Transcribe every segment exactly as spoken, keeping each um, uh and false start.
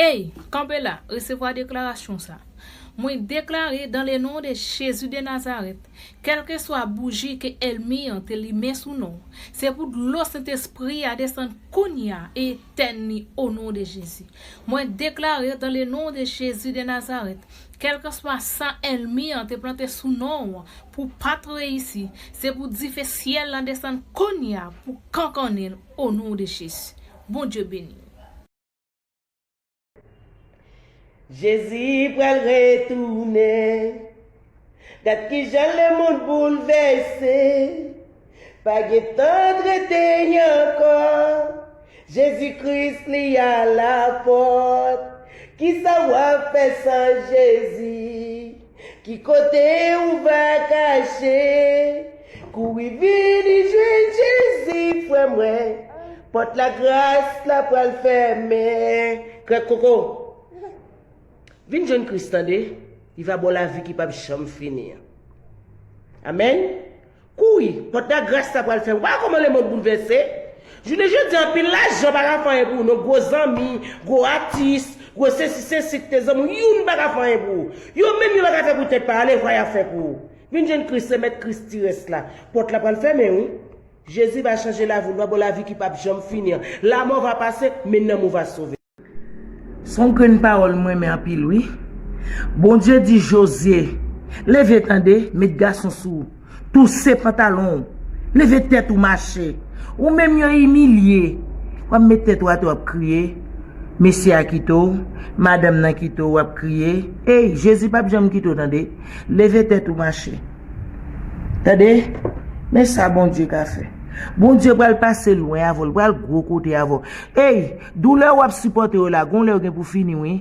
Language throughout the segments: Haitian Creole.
Ey, kanpe la, resevwa deklarasyon sa. Mwen deklare dans le nom de Jésus de Nazareth, kèlkeswa bouji ke ènmi an te limen sou non, se pou dlo Sentespri a desann kounye a e etèn li o non de Jezi. Mwen deklare dans le nom de Jésus de Nazareth, kèlkeswa san ènmi an te plante sou non an pou pa t reyisi, se pou dife syèl la desann kounye a pou kankannen l o non de Jezi. Bondye beni w. Jezi pral retounen. Gad kijan lemonn boulvèse. Pa gen tan t rete ankò. Jezi Kris li alapòt. Kisa w ap fè san Jezi? Ki kote ou va kache? Kouri vini jwenn Jezi, frè mwen. Pòt lagras la pral fèmen. Krèk koko. Vin jwenn Kris, tande. Li va ba w lavi ki p ap janm fini an. Amèn. Kouri, pòt lagras la pral fèmen. Ou pa wè kòman lemonn boulvèse? Jounen jodi a, anpil lajan pa ka fè anyen pou ou non. Gwo zanmi, gwo atis, gwo sesi, sesi, ki te zanmi w, youn pa ka fè anyen pou ou. Yo menm yo pa ka fè pou tèt pa yo, alevwa y ap fè pou ou. Vin jwenn Kris, remèt Kris ti rès la. Pòt la pral fèmen, wi. Jezi va chanje lavi w, l va ba w lavi ki p ap janm fini an. La mort va passer, mais nanm ou va sove. S on grenn pawòl m renmen anpil wi. Bondye di Jozye, leve tande, met gason sou ou. Touse pantalon w. Leve tèt ou mache. Ou menm yo imilye. W ap met tèt ou atè w ap kriye. Mesye a kite w, madanm nan kite w, w ap kriye. Ey, Jezi p ap janm kite w tande. Leve tèt ou mache. Tande? Men sa Bondye ka fè. Bondye pral pase lwen avè w, l pral gwo kote avè w. Ey, doulè w ap sipòte yo la, gon lè yo gen pou fini wi.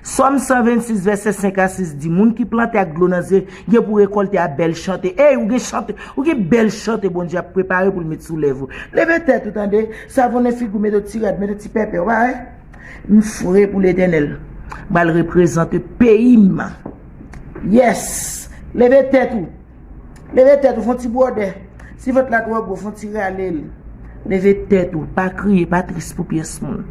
Sòm san vennsis vèsè senk a sis di, moun ki plante ak dlo nan zye gen pou rekòlte ak bèl chante. Ey, ou gen chante, ou gen bèl chante Bondye ap prepare pou l met sou lèv ou. Leve tèt ou tande, savonnen figi w, mete yon ti rad, mete yon ti pèpè, w pa wè? M fre pou Letènèl. M pral reprezante peyi m. Yes! Leve tèt ou. Leve tèt ou, fè yon ti bwòdè. Si vant la twò gwo, fè yon ti rale l. Leve tèt ou, pa kriye, pa tris pou pyès moun.